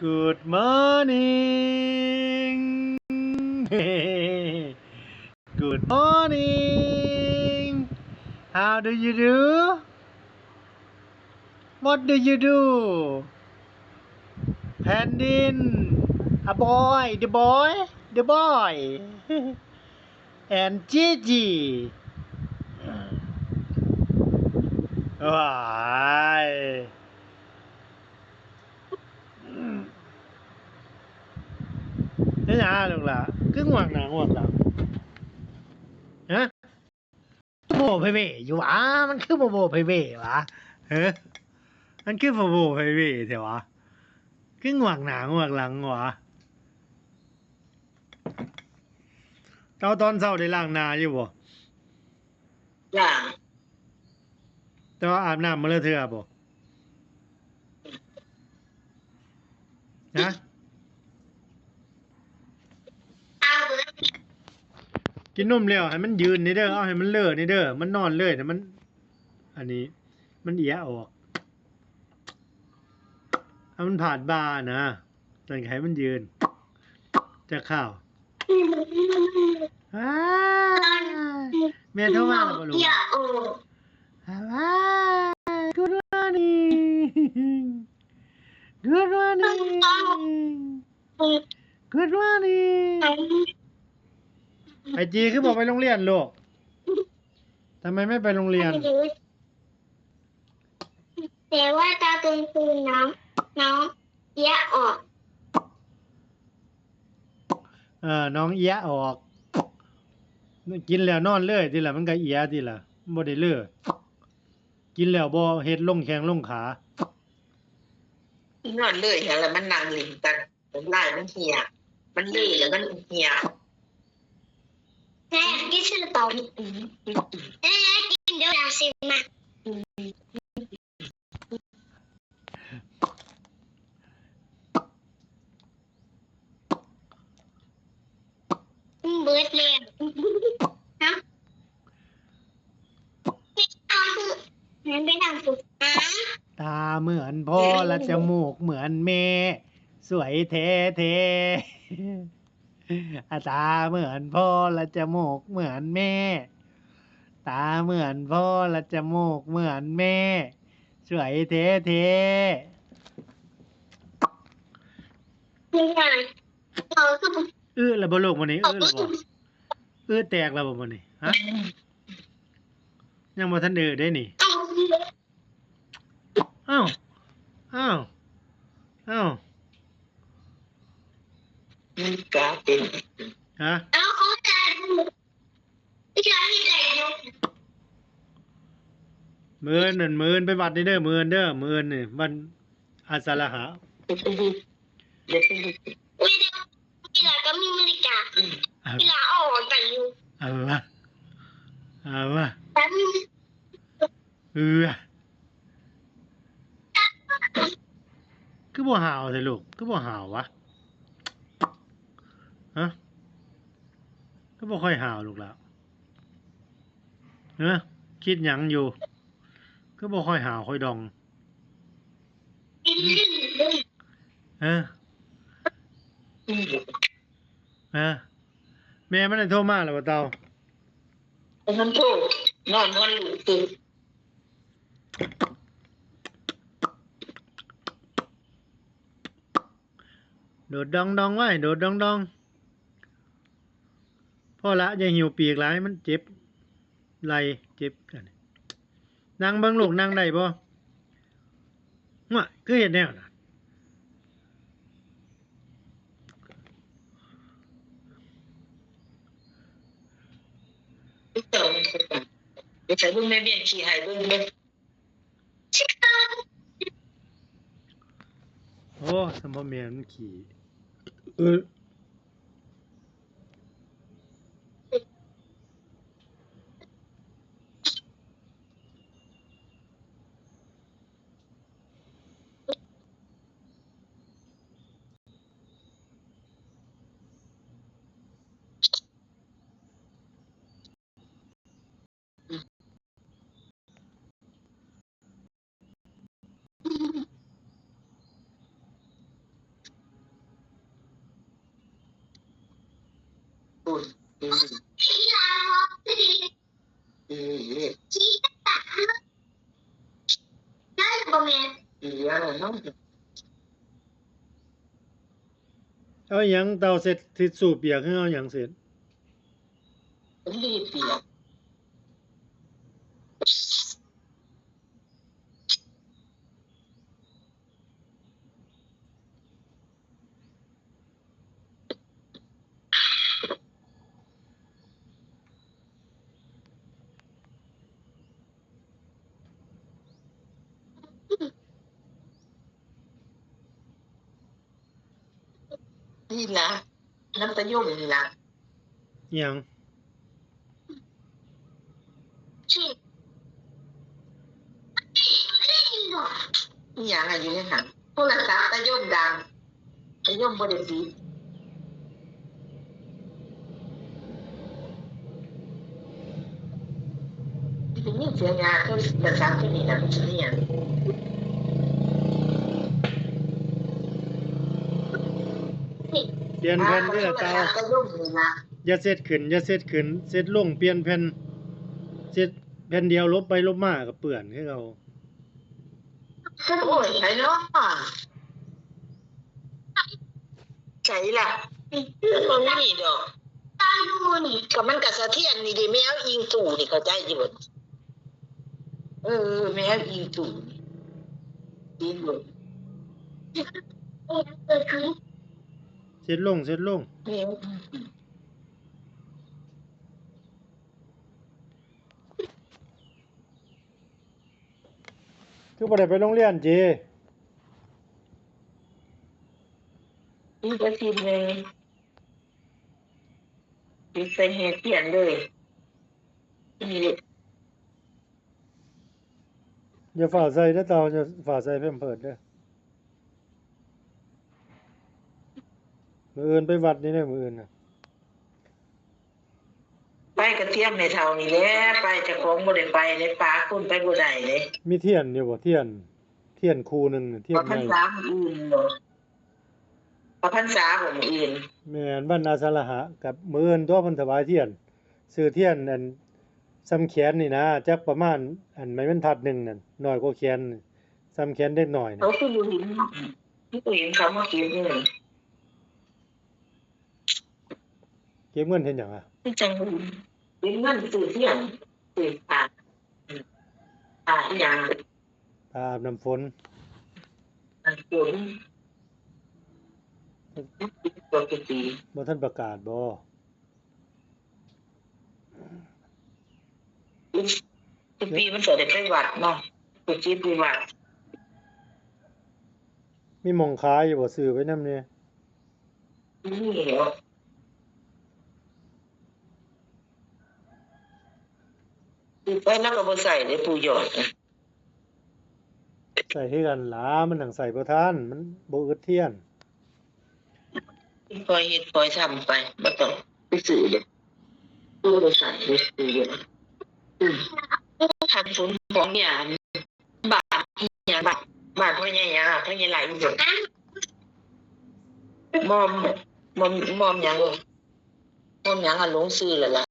Good morning. Good morning. How do you do? What do you do? ແຜ່ນດິນ A boy, the boy, the boy. And Gigi. ວ້າຍ ເຮັດຫຍັງລູກຫຼ້າ ຄືງວກໜ້າງວກຫຼັງ ຮະ? ໂບ້ໄພເວຢູ່ຫວາ? ມັນຄືບໍ່ໂບ້ໄພເວຫວາ? ຮະ? ມັນຄືບໍ່ໂບ້ໄພເວແທ້ຫວາ? ຄືງວກໜ້າງວກຫຼັງຫວາ? ເຈົ້າຕອນເຊົ້າໄດ້ລ້າງໜ້າຢູ່ບໍ່? ລ້າງ. ແຕ່ວ່າອາບນ້ຳມື້ລະເທື່ອບໍ່? ຮະ? ກິນນົມແລ້ວໃຫ້ມັນຢືນນີ້ເດີ ເອົາໃຫ້ມັນເລີນີ້ເດີ ມັນນອນເລີຍ ມັນ ອັນນີ້ ມັນເອຍອອກ ໃຫ້ມັນພາດບ່ານະ. ນັ້ນກໍໃຫ້ມັນຢືນຈັກຄາວ. ອ້າ ແມ່ໂທມາແລ້ວບໍ່ລູກ? ອ້າ Good morning. Good morning. Good morning. ໄອຈີ ຄືບໍ່ໄປໂຮງຮຽນລູກ? ທຳໄມໄມ່ໄປໂຮງຮຽນ? ແຕ່ວ່າຕອນກາງຄືນນ້ອງ ນ້ອງເອຍອອກ. ເອີ ນ້ອງເອຍອອກ. ກິນແລ້ວນອນເລີຍຕິລະ ມັນກະເອຍຕິລະ ມັນບໍ່ໄດ້ເລີ. ກິນແລ້ວບໍ່ເຮັດລົງແຂ້ງລົງຂາ. ນອນເລີຍຫັ້ນລະ ມັນນັ່ງຫຼິ້ນກັນ. ນ້ຳລາຍມັນເຫ່ຍ ມັນເລີແລ້ວມັນເຫ່ຍ. ແມ່ກິນຊາລາເປົາ ແມ່ກິນເດີນາຊິມາ. ເບິດແລ້ວ ຮະ? ຕາເໝືອນພໍ່ ລະຈະມູກເໝືອນແມ່ ສວຍແທ້ໆ. ອາ ຕາເໝືອນພໍ່ ລະຈະມູກເໝືອນແມ່ ຕາເໝືອນພໍ່ ລະຈະມູກເໝືອນແມ່ ສວຍແທ້ໆ. ອຶລະບໍ່ລູກມື້ນີ້? ອຶລະບໍ່? ອຶແຕກລະບໍ່ມື້ນີ້? ຮະ? ຍັງບໍ່ທັນອຶເດ້ນີ້. ອ້າວ ອ້າວ ອ້າວ ມັນກະເປັນ ຮະ? ມື້ອື່ນນັ້ນ ມື້ອື່ນໄປວັດນີ້ເດີ ມື້ອື່ນເດີ ມື້ອື່ນນີ້ວັນອາສາລະຫະ. ເວລາກໍມີມາລິກາ ເວລາອອກກັນຢູ່ ເອົາວະ ເອົາວະ ແບບນີ້ ເອີ ຄືບໍ່ຫາວແທ້ລູກ? ຄືບໍ່ຫາວວະ? ຮະ? ຄືບໍ່ຄ່ອຍຫາວລູກຫຼ້າ? ຮະ? ຄິດຫຍັງຢູ່? ຄືບໍ່ຄ່ອຍຫາວຄ່ອຍດອງ? ຮະ? ຮະ? ແມ່ມັນໄດ້ໂທມາແລ້ວບໍ່ເຕົາ? ມັນໂທ ນອນນອນຢູ່ຕື່ນ ໂດດດອງໆໄວ້ ໂດດດອງໆ. ພໍລະ ຢ່າຫິ້ວປີກຫຼາຍ ມັນເຈັບໄຫຼ່ ເຈັບອັນນີ້. ນັ່ງເບິ່ງລູກ ນັ່ງໄດ້ບໍ່? ຫວາຍ ຄືເຮັດແນວນັ້ນ? ໄປໃສ່ເບິ່ງແມ່ ວຽນຂີ້ໃຫ້ເບິ່ງເບິ່ງ. ໂອ້ ສ່ຳພໍ່ແມ່ມັນຂີ້. ເອົາຫຍັງເຕົາເຊັດ ທິດຊູປຽກ ຫຼືເອົາຫຍັງເຊັດ? ນີ້ລະ ນຳຕາຍົມນີ້ລະ. ອີ່ຫຍັງ? ອີ່ຫຍັງອະ ຢູ່ໃນຫັ້ນ? ໂທລະສັບຕາຍົມດັງ ຕາຍົມບໍ່ໄດ້ປິດ. ໄດ້ຍິນສຽງຫຍັງ? ໂທລະສັບໂຕນີ້ນະ ມັນຊິມີຫຍັງ? ປ່ຽນແຜ່ນເດີ້ເຕົາ. ຢ່າເຊັດຂຶ້ນ ຢ່າເຊັດຂຶ້ນ ເຊັດລົງ ປ່ຽນແຜ່ນ ເຊັດແຜ່ນດຽວ ຫຼົບໄປຫຼົບມາກໍເປື້ອນຄືເກົ່າ. ໂອ້ຍ ໃສເນາະ? ໃສລະ? ມັນບໍ່ມີດອກ. ກໍມັນກໍສະຖຽນນີ້ເດ ແມ່ນອີ່ງຕູ້ນີ້ ເຂົ້າໃຈຢູ່ບໍ່? ເອີ ແມ່ນອີ່ງຕູ້ນີ້ ເຫັນບໍ່? ເຊັດລົງ ເຊັດລົງ. ຄືບໍ່ໄດ້ໄປໂຮງຮຽນຈີ? ອີກອາທິດໜຶ່ງ ຊິໃສ່ແຮ່ທຽນເລີຍ. ຢ່າຟ້າວໃສ່ເດີ້ເຕົາ ຢ່າຟ້າວໃສ່ແພມເພີດເດີ້. ມື້ອື່ນໄປວັດນີ້ເດີ້ ມື້ອື່ນນະ. ໄປກະຕຽມແມ່ເຖົ້ານີ້ແຫຼະ ໄປ ເຈົ້າຂອງບໍ່ໄດ້ໄປເດ້ ປາຄົນໄປບໍ່ໄດ້ເດ້. ມີທຽນຢູ່ບໍ່? ທຽນ ທຽນຄູ່ໜຶ່ງນະ ທຽນໃຫຍ່. ອອກພັນສາມື້ອື່ນບໍ່? ອອກພັນສາບໍ່ມື້ອື່ນ? ແມ່ນ ວັນອາສາລະຫະ ກັບມື້ອື່ນຕົວະ ເພິ່ນຖວາຍທຽນ. ຊື້ທຽນອັນສ່ຳແຂນນີ້ນະ ຈັກປະມານ ອັນໄມ້ບັນທັດໜຶ່ງນັ້ນ ນ້ອຍກວ່າແຂນ ສ່ຳແຂນເດັກນ້ອຍນະ. ເຂົາຄືບໍ່ເຫັນ ຄືບໍ່ເຫັນເຂົາມາເກັບເງິນ. ເກັບເງິນເຮັດຫຍັງອະ? ຄືຈັ່ງເກັບເງິນຊື້ທຽນ ຊື້ຜ້າ ຜ້າອີ່ຫຍັງ ຜ້າອາບນ້ຳຝົນ ນ້ຳຝົນ ປົກກະຕິ. ບໍ່ທັນປະກາດບໍ່? ທຸກປີມັນກໍໄດ້ໄປວັດເນາະ ໄປເກັບຢູ່ວັດ. ມີໝ່ອງຂາຍຢູ່ບໍ່? ຊື້ໄວ້ນຳແດ່. ນີ້ແຫຼະ ໄປລາວກໍບໍ່ໃຊ້ເດ້ ປູຢອດ. ໃຊ້ຄືກັນຫຼ້າ ມັນຫຍັງໃຊ້ບໍ່ທັນ ມັນບໍ່ອຶດທຽນ. ຄ່ອຍເຮັດຄ່ອຍທຳໄປ ບໍ່ຕ້ອງໄປຊື້ເດ້. ໂອ້ ບໍ່ໃຊ້ເດ້ ຄັນຝົນຂອງຍາ ບ້ານຫຍັງ ບ້ານ ບ້ານພໍ່ໃຫຍ່ຫຍັງ ພໍ່ໃຫຍ່ໄຫຼ ໝ່ອມ ໝ່ອມ ໝ່ອມຫຍັງ ໝ່ອມຫຍັງ ອາ ຫຼົງຊື່ແລ້ວລະ.